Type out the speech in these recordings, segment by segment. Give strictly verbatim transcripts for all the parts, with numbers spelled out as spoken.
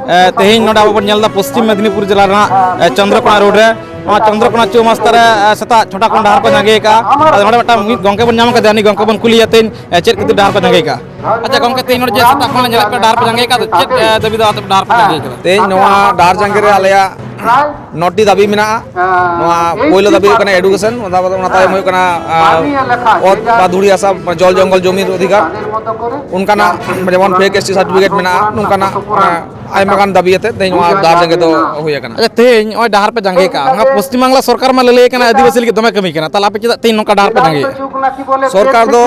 ᱮ, ᱛᱮᱦᱮᱧ ᱱᱚᱰᱮ ᱟᱵᱚ ᱵᱚᱱ ᱧᱮᱞ ᱮᱫᱟ ᱯᱚᱥᱪᱤᱢ ᱢᱮᱫᱽᱱᱤᱯᱩᱨ ᱡᱮᱞᱟ ᱨᱮᱱᱟᱜ, ᱮ, ᱪᱚᱱᱫᱨᱚᱠᱳᱱᱟ ᱨᱳᱰ ᱨᱮ, ᱱᱚᱣᱟ ᱪᱚᱱᱫᱨᱚᱠᱳᱱᱟ ᱪᱳᱣᱢᱟᱥᱛᱟ ᱨᱮ, ᱮ, ᱥᱮᱛᱟᱜ ᱪᱷᱚᱴᱟ ᱠᱷᱚᱱ ᱰᱟᱦᱟᱨ ᱠᱚ ᱡᱟᱸᱜᱮ ᱟᱠᱟᱫᱼᱟ᱾ ᱟᱫᱚ ᱱᱚᱰᱮ ᱢᱤᱫᱴᱟᱝ ᱢᱤᱫ ᱜᱚᱝᱠᱮ ᱵᱚᱱ ᱧᱟᱢ ᱟᱠᱟᱫᱮᱭᱟ, ᱩᱱᱤ ᱜᱚᱝᱠᱮ ᱵᱚᱱ ᱠᱩᱞᱤᱭᱮᱭᱟ ᱛᱮᱦᱮᱧ, ᱮ, ᱪᱮᱫ ᱠᱷᱟᱹᱛᱤᱨ ᱰᱟᱦᱟᱨ ᱠᱚ ᱡᱟᱸᱜᱮ ᱟᱠᱟᱫᱼᱟ᱾ ᱟᱪᱪᱷᱟ ᱜᱚᱝᱠᱮ, ᱛᱮᱦᱮᱧ ᱱᱚᱰᱮ ᱡᱮ ᱥᱮᱛᱟᱜ ᱠᱷᱚᱱ ᱧᱮᱞᱮᱫ ᱯᱮ ᱰᱟᱦᱟᱨ ᱯᱮ ᱡᱟᱸᱜᱮ ᱟᱠᱟᱫ, ᱪᱮᱫ, ᱮ, ᱫᱟᱹᱵᱤ ᱫᱟᱣᱟ ᱛᱮ ᱰᱟᱦᱟᱨ ᱯᱮ ᱡᱟᱸᱜᱮ ᱟᱠᱟᱫᱟ? ᱛᱮᱦᱮᱧ ᱱᱚᱣᱟ ᱰᱟᱦᱟᱨ ᱡᱟᱸᱜᱮ ᱨᱮ ᱟᱞᱮᱭᱟᱜ ᱱᱚᱴᱤ ᱫᱟᱹᱵᱤ ᱢᱮᱱᱟᱜᱼᱟ᱾ ᱱᱚᱣᱟ ᱯᱳᱭᱞᱳ ᱫᱟᱹᱵᱤ ᱦᱩᱭᱩᱜ ᱠᱟᱱᱟ ᱮᱰᱩᱠᱮᱥᱚᱱ, ᱚᱱᱟ ᱵᱟᱫ, ᱚᱱᱟ ᱛᱟᱭᱚᱢ ᱦᱩᱭᱩᱜ ᱠᱟᱱᱟ, ᱟᱸ, ᱚᱛ ᱵᱟ ᱫᱷᱩᱲᱤ ᱦᱟᱥᱟ, ᱡᱚᱞ ᱡᱚᱝᱜᱚᱞ ᱡᱚᱢᱤᱨ ᱚᱫᱷᱤᱠᱟᱨ, ᱚᱱᱠᱟᱱᱟᱜ ᱡᱮᱢᱚᱱ ᱯᱷᱮᱠ ᱮᱥ ᱴᱤ ᱥᱟᱨᱴᱤᱯᱷᱤᱠᱮᱴ ᱢᱮᱱᱟᱜᱼᱟ, ᱱᱚᱝᱠᱟᱱᱟᱜ, ᱟᱸ, ᱟᱭᱢᱟ ᱜᱟᱱ ᱫᱟᱹᱵᱤ ᱟᱛᱮ ᱛᱮᱦᱮᱧ ᱱᱚᱣᱟ ᱰᱟᱦᱟᱨ ᱡᱟᱸᱜᱮ ᱫᱚ ᱦᱩᱭ ᱟᱠᱟᱱᱟ᱾ ᱟᱪᱪᱷᱟ, ᱛᱮᱦᱮᱧ ᱱᱚᱜᱼᱚᱭ ᱰᱟᱦᱟᱨ ᱯᱮ ᱡᱟᱸᱜᱮ ᱠᱟᱜᱼᱟ, ᱱᱚᱣᱟ ᱯᱚᱥᱪᱤᱢ ᱵᱟᱝᱞᱟ ᱥᱚᱨᱠᱟᱨ ᱢᱟ ᱞᱟᱹᱞᱟᱹᱭ ᱠᱟᱱᱟ ᱟᱹᱫᱤᱵᱟᱹᱥᱤ ᱞᱟᱹᱜᱤᱫ ᱫᱚᱢᱮ ᱠᱟᱹᱢᱤ ᱠᱟᱱᱟ, ᱛᱟᱦᱚᱞᱮ ᱟᱯᱮ ᱪᱮᱫᱟᱜ ᱛᱮᱦᱮᱧ ᱱᱚᱝᱠᱟ ᱰᱟᱦᱟᱨ ᱯᱮ ᱡᱟᱸᱜᱮᱭᱮᱜᱼᱟ? ᱥᱚᱨᱠᱟᱨ ᱫᱚ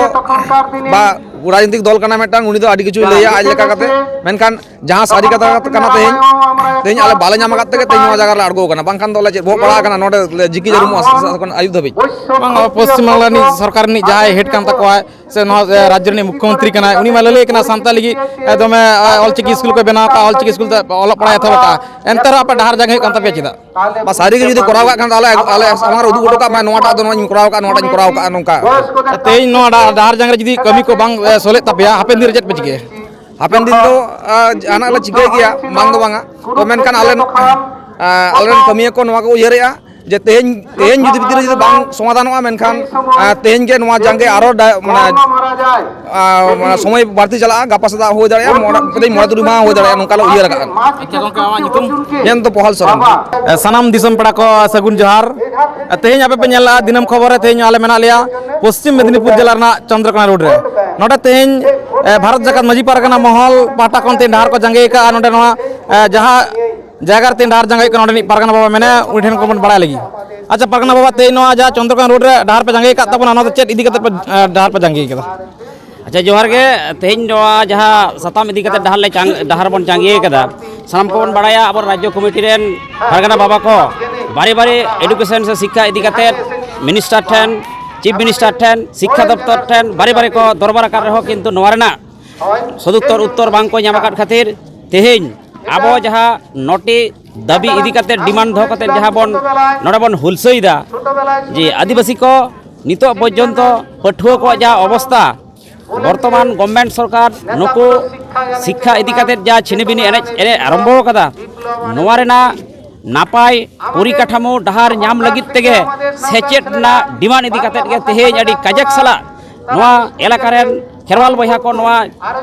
ᱵᱟ ᱨᱟᱡᱽᱱᱤᱛᱤᱠ ᱫᱚᱞ ᱠᱟᱱᱟ ᱢᱤᱫᱴᱟᱝ, ᱩᱱᱤ ᱫᱚ ᱟᱹᱰᱤ ᱠᱤᱪᱷᱩᱭ ᱞᱟᱹᱭᱟ ᱟᱡ ᱞᱮᱠᱟ ᱠᱟᱛᱮ, ᱢᱮᱱᱠᱷᱟᱱ ᱡᱟᱦᱟᱸ ᱥᱟᱹᱨᱤ ᱠᱟᱛᱷᱟ ᱠᱟᱱᱟ, ᱛᱮᱦᱮᱧ, ᱛᱮᱦᱮᱧ ᱟᱞᱮ ᱵᱟᱞᱮ ᱧᱟᱢ ᱟᱠᱟᱫ ᱛᱮᱜᱮ ᱛᱮᱦᱮᱧ ᱱᱚᱣᱟ ᱡᱟᱭᱜᱟ ᱨᱮᱞᱮ ᱟᱬᱜᱚ ᱟᱠᱟᱱᱟ, ᱵᱟᱝᱠᱷᱟᱱ ᱫᱚ ᱟᱞᱮ ᱪᱮᱫ ᱵᱚᱦᱚᱜ ᱯᱟᱲᱟᱣ ᱟᱠᱟᱱᱟ, ᱱᱚᱰᱮ ᱞᱮ ᱡᱤᱠᱤ ᱡᱟᱹᱨᱩᱢᱚᱜᱼᱟ ᱥᱮᱛᱟᱜ ᱠᱷᱚᱱ ᱟᱹᱭᱩᱵ ᱫᱷᱟᱹᱵᱤᱡ᱾ ᱵᱟᱝ, ᱯᱚᱥᱪᱤᱢ ᱵᱟᱝᱞᱟ ᱨᱤᱱᱤᱡ ᱥᱚᱨᱠᱟᱨ ᱨᱤᱱᱤᱡ ᱡᱟᱦᱟᱸᱭ ᱦᱮᱰ ᱠᱟᱱ ᱛᱟᱠᱚᱣᱟ, ᱥᱮ ᱱᱚᱣᱟ, ᱮ, ᱨᱟᱡᱽᱡᱚ ᱨᱤᱱᱤᱡ ᱢᱩᱠᱠᱷᱚᱢᱚᱱᱛᱨᱤ ᱠᱟᱱᱟᱭ, ᱩᱱᱤ ᱢᱟ ᱞᱟᱹᱞᱟᱹᱭ ᱠᱟᱱᱟ ᱥᱟᱱᱛᱟᱲ ᱞᱟᱹᱜᱤᱫ, ᱮ, ᱫᱚᱢᱮ, ᱮ, ᱚᱞᱪᱤᱠᱤ ᱥᱠᱩᱞ ᱠᱚ ᱵᱮᱱᱟᱣ ᱟᱠᱟᱫᱼᱟ, ᱚᱞᱪᱤᱠᱤ ᱥᱠᱩᱞ ᱛᱮ ᱚᱞᱚᱜ ᱯᱟᱲᱦᱟᱜ ᱮᱛᱚᱦᱚᱵ ᱟᱠᱟᱫᱼᱟ, ᱮᱱᱛᱮ ᱨᱮᱦᱚᱸ ᱟᱯᱮ ᱰᱟᱦᱟᱨ ᱡᱟᱸᱜᱮ ᱦᱩᱭᱩᱜ ᱠᱟᱱ ᱛᱟᱯᱮᱭᱟ ᱪᱮᱫᱟᱜ? ᱵᱟ, ᱥᱟᱹᱨᱤ ᱜᱮ ᱡᱩᱫᱤ ᱠᱚᱨᱟᱣ ᱠᱟᱜ ᱠᱷᱟᱱ, ᱛᱟᱦᱚᱞᱮ ᱟᱞᱮ ᱥᱟᱢᱟᱝ ᱨᱮ ᱩᱫᱩᱜ ᱦᱚᱴᱚ ᱠᱟᱜ ᱢᱮ, ᱱᱚᱣᱟᱴᱟᱜ ᱫᱚ ᱱᱚᱣᱟᱧ ᱠᱚᱨᱟᱣ ᱠᱟᱜᱼᱟ, ᱱᱚᱣᱟᱴᱟᱜ ᱤᱧ ᱠᱚᱨᱟᱣ ᱠᱟᱜᱼᱟ, ᱱᱚᱝᱠᱟ᱾ ᱛᱮᱦᱮᱧ ᱱᱚᱣᱟ ᱰᱟ-, ᱰᱟᱦᱟᱨ ᱡᱟᱸᱜᱮ ᱨᱮ ᱡᱩᱫᱤ ᱠᱟᱹᱢᱤ ᱠᱚ ᱵᱟᱝ, ᱮ, ᱥᱚᱞᱮᱜ ᱛᱟᱯᱮᱭᱟ, ᱦᱟᱯᱮᱱ ᱫᱤᱱ ᱨᱮ ᱪᱮᱫ ᱯᱮ ᱪᱤᱠᱟᱹᱭᱟ? ᱦᱟᱯᱮᱱ ᱫᱤᱱ ᱫᱚ, ᱟ, ᱡᱟᱦᱟᱱᱟᱜ ᱞᱮ ᱪᱤᱠᱟᱹᱭ ᱜᱮᱭᱟ, ᱵᱟᱝ ᱫᱚ ᱵᱟᱝᱟ᱾ ᱛᱚ ᱢᱮᱱᱠᱷᱟᱱ ᱟᱞᱮ, ᱟ, ᱟᱞᱮᱨᱮᱱ ᱠᱟᱹᱢᱤᱭᱟᱹ ᱠᱚ ᱱᱚᱣᱟ ᱠᱚ ᱩᱭᱦᱟᱹᱨᱮᱜᱼᱟ ᱡᱮ ᱛᱮᱦᱮᱧ, ᱛᱮᱦᱮᱧ ᱡᱩᱫᱤ ᱵᱷᱤᱛᱤᱨ ᱨᱮ ᱡᱩᱫᱤ ᱵᱟᱝ ᱥᱚᱢᱟᱫᱷᱟᱱᱚᱜᱼᱟ, ᱢᱮᱱᱠᱷᱟᱱ, ᱟ, ᱛᱮᱦᱮᱧ ᱜᱮ ᱱᱚᱣᱟ ᱡᱟᱸᱜᱮ ᱟᱨᱚ ᱰᱟ-, ᱢᱟᱱᱮ, ᱟ, ᱢᱟᱱᱮ ᱥᱚᱢᱚᱭ ᱵᱟᱹᱲᱛᱤ ᱪᱟᱞᱟᱜᱼᱟ, ᱜᱟᱯᱟ ᱥᱮᱛᱟᱜ ᱦᱩᱭ ᱫᱟᱲᱮᱭᱟᱜᱼᱟ, ᱢᱚᱬᱮ, ᱛᱮᱦᱮᱧ ᱢᱚᱬᱮ ᱛᱩᱨᱩᱭ ᱢᱟᱦᱟ ᱦᱩᱭ ᱫᱟᱲᱮᱭᱟᱜᱼᱟ, ᱱᱚᱝᱠᱟ ᱞᱮ ᱩᱭᱦᱟᱹᱨ ᱟᱠᱟᱫᱼᱟ᱾ ᱟᱪᱪᱷᱟ ᱜᱚᱝᱠᱮ, ᱟᱢᱟᱜ ᱧᱩᱛᱩᱢ? ᱡᱚᱭᱚᱱᱛᱚ ᱯᱚᱦᱟᱞ ᱥᱚᱨᱮᱱ᱾ ᱮ, ᱥᱟᱱᱟᱢ ᱫᱤᱥᱚᱢ ᱯᱮᱲᱟ ᱠᱚ ᱥᱟᱹᱜᱩᱱ ᱡᱚᱦᱟᱨ᱾ ᱮ, ᱛᱮᱦᱮᱧ ᱟᱯᱮ ᱯᱮ ᱧᱮᱞ ᱞᱮᱜᱼᱟ ᱫᱤᱱᱟᱹᱢ ᱠᱷᱚᱵᱚᱨ ᱨᱮ, ᱛᱮᱦᱮᱧ ᱟᱞᱮ ᱢᱮᱱᱟᱜ ᱞᱮᱭᱟ ᱯᱚᱥᱪᱤᱢ ᱢᱮᱫᱽᱱᱤᱯᱩᱨ ᱡᱮᱞᱟ ᱨᱮᱱᱟᱜ ᱪᱚᱱᱫᱨᱚᱠᱳᱱᱟ ᱨᱳᱰ ᱨᱮ᱾ ᱱᱚᱰᱮ ᱛᱮᱦᱮᱧ, ᱮ, ᱵᱷᱟᱨᱚᱛ ᱡᱟᱠᱟᱛ ᱢᱟᱹᱡᱷᱤ ᱯᱟᱨᱜᱟᱱᱟ ᱢᱚᱦᱚᱞ ᱯᱟᱦᱴᱟ ᱠᱷᱚᱱ ᱛᱮᱦᱮᱧ ᱰᱟᱦᱟᱨ ᱠᱚ ᱡᱟᱸᱜᱮ ᱟᱠᱟᱫᱼᱟ᱾ ᱱᱚᱰᱮ ᱱᱚᱣᱟ, ᱮ, ᱡᱟᱦᱟᱸ ᱡᱟᱭᱜᱟ ᱨᱮ ᱛᱮᱦᱮᱧ ᱰᱟᱦᱟᱨ ᱡᱟᱸᱜᱮ ᱦᱩᱭᱩᱜ ᱠᱟᱱᱟ, ᱱᱚᱰᱮᱱᱤᱡ ᱯᱟᱨᱜᱟᱱᱟ ᱵᱟᱵᱟ ᱢᱮᱱᱟᱭᱟ, ᱩᱱᱤ ᱴᱷᱮᱱ ᱠᱷᱚᱱ ᱵᱚᱱ ᱵᱟᱲᱟᱭ ᱞᱟᱹᱜᱤᱫ᱾ ᱟᱪᱪᱷᱟ ᱯᱟᱨᱜᱟᱱᱟ ᱵᱟᱵᱟ, ᱛᱮᱦᱮᱧ ᱱᱚᱣᱟ ᱡᱟᱦᱟᱸ ᱪᱚᱱᱫᱨᱚᱠᱳᱱᱟ ᱨᱳᱰ ᱨᱮ ᱰᱟᱦᱟᱨ ᱯᱮ ᱡᱟᱸᱜᱮ ᱟᱠᱟᱫ ᱛᱟᱵᱚᱱᱟ, ᱚᱱᱟ ᱫᱚ ᱪᱮᱫ ᱤᱫᱤ ᱠᱟᱛᱮ ᱯᱮ, ᱮ, ᱰᱟᱦᱟᱨ ᱯᱮ ᱡᱟᱸᱜᱮ ᱟᱠᱟᱫᱟ? ᱟᱪᱪᱷᱟ, ᱡᱚᱦᱟᱨ ᱜᱮ᱾ ᱛᱮᱦᱮᱧ ᱱᱚᱣᱟ ᱡᱟᱦᱟᱸ ᱥᱟᱛᱟᱢ ᱤᱫᱤ ᱠᱟᱛᱮ ᱰᱟᱦᱟᱨ ᱞᱮ ᱪᱟᱝ-, ᱰᱟᱦᱟᱨ ᱵᱚᱱ ᱡᱟᱸᱜᱮ ᱟᱠᱟᱫᱟ, ᱥᱟᱱᱟᱢ ᱠᱚᱵᱚᱱ ᱵᱟᱲᱟᱭᱟ, ᱟᱵᱚ ᱨᱟᱡᱽᱡᱚ ᱠᱚᱢᱤᱴᱤ ᱨᱮᱱ ᱯᱟᱨᱜᱟᱱᱟ ᱵᱟᱵᱟ ᱠᱚ ᱵᱟᱨᱮ ᱵᱟᱨᱮ ᱮᱰᱩᱠᱮᱥᱚᱱ ᱥᱮ ᱥᱤᱠᱠᱷᱟ ᱤᱫᱤ ᱠᱟᱛᱮ ᱢᱤᱱᱤᱥᱴᱟᱨ ᱴᱷᱮᱱ, ᱪᱤᱯ ᱢᱤᱱᱤᱥᱴᱟᱨ ᱴᱷᱮᱱ, ᱥᱤᱠᱠᱷᱟ ᱫᱚᱯᱛᱚᱨ ᱴᱷᱮᱱ ᱵᱟᱨᱮ ᱵᱟᱨᱮ ᱠᱚ ᱫᱚᱨᱵᱟᱨ ᱟᱠᱟᱫ ᱨᱮᱦᱚᱸ, ᱠᱤᱱᱛᱩ ᱱᱚᱣᱟ ᱨᱮᱱᱟᱜ ᱥᱚᱫᱩᱛᱛᱚᱨ ᱩᱛᱛᱚᱨ ᱵᱟᱝ ᱠᱚ ᱧᱟᱢ ᱟᱠᱟᱫ ᱠᱷᱟᱹᱛᱤᱨ ᱛᱮᱦᱮᱧ ᱟᱵᱚ ᱡᱟᱦᱟᱸ ᱱᱚᱴᱤ ᱫᱟᱹᱵᱤ ᱤᱫᱤ ᱠᱟᱛᱮ, ᱰᱤᱢᱟᱱᱰ ᱫᱚᱦᱚ ᱠᱟᱛᱮ ᱡᱟᱦᱟᱸ ᱵᱚᱱ ᱱᱚᱰᱮ ᱵᱚᱱ ᱦᱩᱞᱥᱟᱹᱭ ᱫᱟ, ᱡᱮ ᱟᱹᱫᱤᱵᱟᱹᱥᱤ ᱠᱚ ᱱᱤᱛᱚᱜ ᱯᱚᱨᱡᱚᱱᱛᱚ ᱯᱟᱹᱴᱷᱩᱣᱟᱹ ᱠᱚᱣᱟᱜ ᱡᱟᱦᱟᱸ ᱚᱵᱚᱥᱛᱟ, ᱵᱚᱨᱛᱚᱢᱟᱱ ᱜᱚᱵᱷᱢᱮᱱᱴ ᱥᱚᱨᱠᱟᱨ ᱱᱩᱠᱩ ᱥᱤᱠᱠᱷᱟ ᱤᱫᱤ ᱠᱟᱛᱮᱫ ᱡᱟ ᱪᱷᱤᱱᱤᱵᱤᱱᱤ ᱮᱱᱮᱡ ᱮ ᱟᱨᱟᱢᱵᱷᱚ ᱟᱠᱟᱫᱟ, ᱱᱚᱣᱟ ᱨᱮᱱᱟᱜ ᱱᱟᱯᱟᱭ ᱯᱚᱨᱤᱠᱟᱴᱷᱟᱢᱳ ᱰᱟᱦᱟᱨ ᱧᱟᱢ ᱞᱟᱹᱜᱤᱫ ᱛᱮᱜᱮ ᱥᱮᱪᱮᱫ ᱨᱮᱱᱟᱜ ᱰᱤᱢᱟᱱᱰ ᱤᱫᱤ ᱠᱟᱛᱮᱫ ᱜᱮ ᱛᱮᱦᱮᱧ ᱟᱹᱰᱤ ᱠᱟᱡᱟᱠ ᱥᱟᱞᱟᱜ ᱱᱚᱣᱟ ᱮᱞᱟᱠᱟ ᱨᱮᱱ ᱠᱷᱮᱨᱣᱟᱞ ᱵᱚᱭᱦᱟ ᱠᱚ ᱱᱚᱣᱟ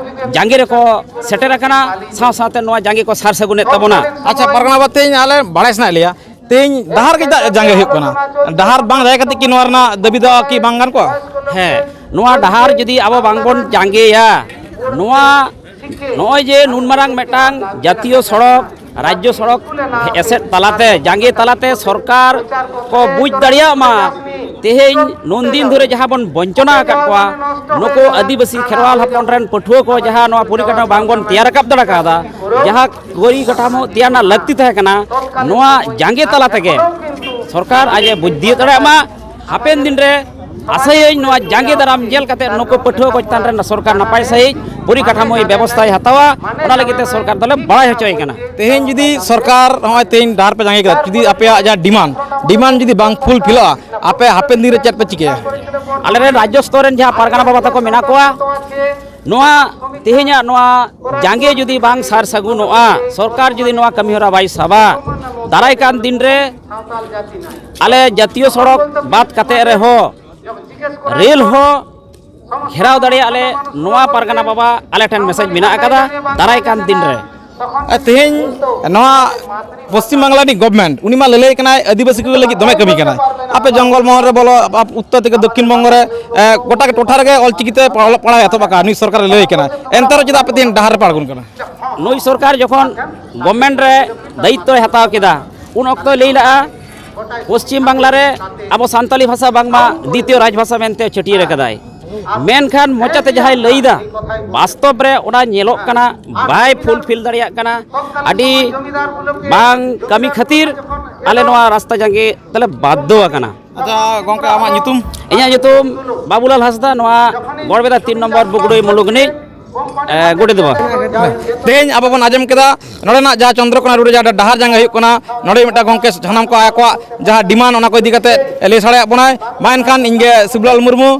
ᱡᱟᱸᱜᱮ ᱨᱮᱠᱚ ᱥᱮᱴᱮᱨ ᱟᱠᱟᱱᱟ, ᱥᱟᱶ ᱥᱟᱶᱛᱮ ᱱᱚᱣᱟ ᱡᱟᱸᱜᱮ ᱠᱚ ᱥᱟᱨ ᱥᱟᱹᱜᱩᱱᱮᱫ ᱛᱟᱵᱚᱱᱟ᱾ ᱟᱪᱪᱷᱟ, ᱯᱟᱨᱜᱟᱱᱟ ᱵᱟᱵᱟ, ᱛᱮᱦᱮᱧ ᱟᱞᱮ ᱵᱟᱲᱟᱭ ᱥᱟᱱᱟᱭᱮᱫ ᱞᱮᱭᱟ, ᱛᱮᱦᱮᱧ ᱰᱟᱦᱟᱨ ᱜᱮ ᱪᱮᱫᱟᱜ ᱡᱟᱸᱜᱮ ᱦᱩᱭᱩᱜ ᱠᱟᱱᱟ? ᱰᱟᱦᱟᱨ ᱵᱟᱝ ᱡᱟᱸᱜᱮ ᱠᱟᱛᱮ ᱠᱤ ᱱᱚᱣᱟ ᱨᱮᱱᱟᱜ ᱫᱟᱹᱵᱤ ᱫᱚ ᱠᱤ ᱵᱟᱝ ᱜᱟᱱ ᱠᱚᱜᱼᱟ? ᱦᱮᱸ, ᱱᱚᱣᱟ ᱰᱟᱦᱟᱨ ᱡᱩᱫᱤ ᱟᱵᱚ ᱵᱟᱝᱵᱚᱱ ᱡᱟᱸᱜᱮᱭᱟ, ᱱᱚᱣᱟ, ᱱᱚᱜᱼᱚᱭ ᱡᱮ ᱱᱩᱱ ᱢᱟᱨᱟᱝ ᱢᱤᱫᱴᱟᱝ ᱡᱟᱛᱤᱭᱚ ᱥᱚᱲᱚᱠ, ᱨᱟᱡᱽᱡᱚ ᱥᱚᱲᱚᱠ ᱮᱥᱮᱫ ᱛᱟᱞᱟᱛᱮ, ᱡᱟᱸᱜᱮ ᱛᱟᱞᱟᱛᱮ ᱥᱚᱨᱠᱟᱨ ᱠᱚ ᱵᱩᱡᱽ ᱫᱟᱲᱮᱭᱟᱜ ᱢᱟ, ᱛᱮᱦᱮᱧ ᱱᱩᱱ ᱫᱤᱱ ᱫᱷᱚᱨᱮ ᱡᱟᱦᱟᱸ ᱵᱚᱱ ᱵᱚᱧᱪᱚᱱᱟ ᱟᱠᱟᱫ ᱠᱚᱣᱟ, ᱱᱩᱠᱩ ᱟᱹᱫᱤᱵᱟᱹᱥᱤ ᱠᱷᱮᱨᱣᱟᱞ ᱦᱚᱯᱚᱱ ᱨᱮᱱ ᱯᱟᱹᱴᱷᱩᱣᱟᱹ ᱠᱚ ᱡᱟᱦᱟᱸ ᱱᱚᱣᱟ ᱯᱚᱨᱤᱠᱟᱴᱷᱟᱢᱳ ᱵᱟᱝᱵᱚᱱ ᱛᱮᱭᱟᱨ ᱨᱟᱠᱟᱵ ᱫᱟᱲᱮ ᱠᱟᱣᱫᱟ, ᱡᱟᱦᱟᱸ ᱯᱚᱨᱤᱠᱟᱴᱷᱟᱢᱳ ᱛᱮᱭᱟᱨ ᱨᱮᱱᱟᱜ ᱞᱟᱹᱠᱛᱤ ᱛᱟᱦᱮᱸ ᱠᱟᱱᱟ, ᱱᱚᱣᱟ ᱡᱟᱸᱜᱮ ᱛᱟᱞᱟ ᱛᱮᱜᱮ ᱥᱚᱨᱠᱟᱨ ᱟᱡ ᱮ ᱵᱩᱡᱽ ᱫᱤᱭᱟᱹ ᱫᱟᱲᱮᱭᱟᱜ ᱢᱟ᱾ ᱦᱟᱯᱮᱱ ᱫᱤᱱ ᱨᱮ ᱟᱥᱟᱭᱟᱹᱧ ᱱᱚᱣᱟ ᱡᱟᱸᱜᱮ ᱫᱟᱨᱟᱢ ᱧᱮᱞ ᱠᱟᱛᱮ ᱱᱩᱠᱩ ᱯᱟᱹᱴᱷᱩᱣᱟᱹ ᱠᱚ ᱪᱮᱛᱟᱱ ᱨᱮ ᱥᱚᱨᱠᱟᱨ ᱱᱟᱯᱟᱭ ᱥᱟᱺᱦᱤᱡ ᱯᱚᱨᱤᱠᱟᱴᱷᱟᱢᱳᱭ ᱵᱮᱵᱚᱥᱛᱷᱟᱭ ᱦᱟᱛᱟᱣᱟ, ᱚᱱᱟ ᱞᱟᱹᱜᱤᱫ ᱛᱮ ᱥᱚᱨᱠᱟᱨ ᱫᱚᱞᱮ ᱵᱟᱲᱟᱭ ᱦᱚᱪᱚᱭᱮ ᱠᱟᱱᱟ᱾ ᱛᱮᱦᱮᱧ ᱡᱩᱫᱤ ᱥᱚᱨᱠᱟᱨ ᱱᱚᱜᱼᱚᱭ ᱛᱮᱦᱮᱧ ᱰᱟᱦᱟᱨ ᱯᱮ ᱡᱟᱸᱜᱮ ᱠᱮᱫᱟ, ᱡᱩᱫᱤ ᱟᱯᱮᱭᱟᱜ ᱡᱟᱦᱟᱸ ᱰᱤᱢᱟᱱᱰ, ᱰᱤᱢᱟᱱᱰ ᱡᱩᱫᱤ ᱵᱟᱝ ᱯᱷᱩᱞᱯᱷᱤᱞᱚᱜᱼᱟ, ᱟᱯᱮ ᱦᱟᱯᱮᱱ ᱫᱤᱱ ᱨᱮ ᱪᱮᱫ ᱯᱮ ᱪᱤᱠᱟᱹᱭᱟ? ᱟᱞᱮᱨᱮᱱ ᱨᱟᱡᱽᱡᱚ ᱥᱛᱚᱨ ᱨᱮᱱ ᱡᱟᱦᱟᱸ ᱯᱟᱨᱜᱟᱱᱟ ᱵᱟᱵᱟ ᱛᱟᱠᱚ ᱢᱮᱱᱟᱜ ᱠᱚᱣᱟ, ᱱᱚᱣᱟ ᱛᱮᱦᱮᱧᱟᱜ ᱱᱚᱣᱟ ᱡᱟᱸᱜᱮ ᱡᱩᱫᱤ ᱵᱟᱝ ᱥᱟᱨ ᱥᱟᱹᱜᱩᱱᱚᱜᱼᱟ, ᱥᱚᱨᱠᱟᱨ ᱡᱩᱫᱤ ᱱᱚᱣᱟ ᱠᱟᱹᱢᱤᱦᱚᱨᱟ ᱵᱟᱭ ᱥᱟᱵᱟ, ᱫᱟᱨᱟᱭ ᱠᱟᱱ ᱫᱤᱱ ᱨᱮ ᱟᱞᱮ ᱡᱟᱹᱛᱤᱭᱚ ᱥᱚᱲᱚᱠ ᱵᱟᱫ ᱠᱟᱛᱮ ᱨᱮᱦᱚᱸ ᱨᱮᱞ ᱦᱚᱸ ᱜᱷᱮᱨᱟᱣ ᱫᱟᱲᱮᱭᱟᱜ ᱞᱮ, ᱱᱚᱣᱟ ᱯᱟᱨᱜᱟᱱᱟ ᱵᱟᱵᱟ ᱟᱞᱮ ᱴᱷᱮᱱ ᱢᱮᱥᱮᱡᱽ ᱢᱮᱱᱟᱜ ᱟᱠᱟᱫᱟ᱾ ᱫᱟᱨᱟᱭ ᱠᱟᱱ ᱫᱤᱱ ᱨᱮ ᱟᱨ ᱛᱮᱦᱮᱧ ᱱᱚᱣᱟ ᱯᱚᱥᱪᱤᱢ ᱵᱟᱝᱞᱟ ᱨᱤᱱᱤᱡ ᱜᱚᱵᱷᱢᱮᱱᱴ, ᱩᱱᱤ ᱢᱟ ᱞᱟᱹᱞᱟᱹᱭ ᱠᱟᱱᱟᱭ ᱟᱹᱫᱤᱵᱟᱹᱥᱤ ᱠᱚ ᱞᱟᱹᱜᱤᱫ ᱫᱚᱢᱮ ᱠᱟᱹᱢᱤ ᱠᱟᱱᱟᱭ᱾ ᱟᱯᱮ ᱡᱚᱝᱜᱚᱞ ᱢᱚᱦᱚᱞ ᱨᱮ ᱵᱚᱞᱚ, ᱟᱯ-, ᱩᱛᱛᱚᱨ ᱛᱷᱮᱠᱮ ᱫᱚᱠᱠᱷᱤᱱ ᱵᱚᱝᱜᱚ ᱨᱮ, ᱮ, ᱜᱚᱴᱟ ᱜᱮ ᱴᱚᱴᱷᱟ ᱨᱮᱜᱮ ᱚᱞᱪᱤᱠᱤ ᱛᱮ ᱚᱞᱚᱜ ᱯᱟᱲᱦᱟᱣ ᱮᱛᱚᱦᱚᱵ ᱟᱠᱟᱱᱟ, ᱱᱩᱭ ᱥᱚᱨᱠᱟᱨᱮ ᱞᱟᱹᱭ ᱠᱟᱱᱟ᱾ ᱮᱱᱛᱮ ᱨᱮᱦᱚᱸ ᱪᱮᱫᱟᱜ ᱟᱯᱮ ᱛᱮᱦᱮᱧ ᱰᱟᱦᱟᱨ ᱨᱮᱯᱮ ᱟᱬᱜᱚᱱ ᱠᱟᱱᱟ? ᱱᱩᱭ ᱥᱚᱨᱠᱟᱨ ᱡᱚᱠᱷᱚᱱ ᱜᱚᱵᱷᱢᱮᱱᱴ ᱨᱮ ᱫᱟᱭᱤᱛᱛᱚᱭ ᱦᱟᱛᱟᱣ ᱠᱮᱫᱟ, ᱩᱱ ᱚᱠᱛᱚᱭ ᱞᱟᱹᱭ ᱞᱮᱜᱼᱟ, ᱯᱚᱥᱪᱤᱢ ᱵᱟᱝᱞᱟ ᱨᱮ ᱟᱵᱚ ᱥᱟᱱᱛᱟᱞᱤ ᱵᱷᱟᱥᱟ ᱵᱟᱝᱢᱟ ᱫᱤᱛᱤᱭᱚ ᱨᱟᱡᱽᱵᱷᱟᱥᱟ ᱢᱮᱱᱛᱮ ᱪᱷᱟᱹᱴᱭᱟᱹᱨ ᱟᱠᱟᱫᱟᱭ᱾ ᱢᱮᱱᱠᱷᱟᱱ ᱢᱚᱪᱟᱛᱮ ᱡᱟᱦᱟᱸᱭ ᱞᱟᱹᱭᱫᱟ, ᱵᱟᱥᱛᱚᱵ ᱨᱮ ᱚᱱᱟ ᱧᱮᱞᱚᱜ ᱠᱟᱱᱟ, ᱵᱟᱭ ᱯᱷᱩᱞᱯᱷᱤᱞ ᱫᱟᱲᱮᱭᱟᱜ ᱠᱟᱱᱟ᱾ ᱟᱹᱰᱤ ᱵᱟᱝ ᱠᱟᱹᱢᱤ ᱠᱷᱟᱹᱛᱤᱨ ᱟᱞᱮ ᱱᱚᱣᱟ ᱨᱟᱥᱛᱟ ᱡᱟᱸᱜᱮ ᱛᱮᱞᱮ ᱵᱟᱫᱽᱫᱷᱚ ᱟᱠᱟᱱᱟ᱾ ᱟᱪᱪᱷᱟ ᱜᱚᱝᱠᱮ, ᱟᱢᱟᱜ ᱧᱩᱛᱩᱢ? ᱤᱧᱟᱹᱜ ᱧᱩᱛᱩᱢ ᱵᱟᱵᱩᱞᱟᱞ ᱦᱟᱸᱥᱫᱟ, ᱱᱚᱣᱟ ᱜᱚᱲᱵᱮᱫᱟ ᱛᱤᱱ ᱱᱚᱢᱵᱚᱨ ᱵᱩᱜᱲᱩᱭ ᱢᱩᱞᱩᱠ ᱨᱤᱱᱤᱡ, ᱮ, ᱜᱚᱰᱮᱛ ᱵᱟᱵᱟ᱾ ᱛᱮᱦᱮᱧ ᱟᱵᱚ ᱵᱚᱱ ᱟᱸᱡᱚᱢ ᱠᱮᱫᱟ ᱱᱚᱰᱮᱱᱟᱜ ᱡᱟᱦᱟᱸ ᱪᱚᱱᱫᱨᱚᱠᱳᱱᱟ ᱨᱳᱰ ᱨᱮ ᱡᱟᱦᱟᱸ ᱰᱟᱦᱟᱨ ᱡᱟᱸᱜᱮ ᱦᱩᱭᱩᱜ ᱠᱟᱱᱟ, ᱱᱚᱰᱮ ᱢᱤᱫᱴᱟᱝ ᱜᱚᱝᱠᱮ ᱥᱟᱱᱟᱢ ᱠᱚ ᱟᱠᱚᱣᱟᱜ ᱡᱟᱦᱟᱸ ᱰᱤᱢᱟᱱᱰ, ᱚᱱᱟ ᱠᱚ ᱤᱫᱤ ᱠᱟᱛᱮ ᱞᱟᱹᱭ ᱥᱟᱰᱮᱭᱟᱜ ᱵᱚᱱᱟᱭ᱾ ᱢᱟ ᱮᱱᱠᱷᱟᱱ ᱤᱧ ᱜᱮ ᱥᱤᱵᱩᱞᱟᱞ ᱢᱩᱨᱢᱩ,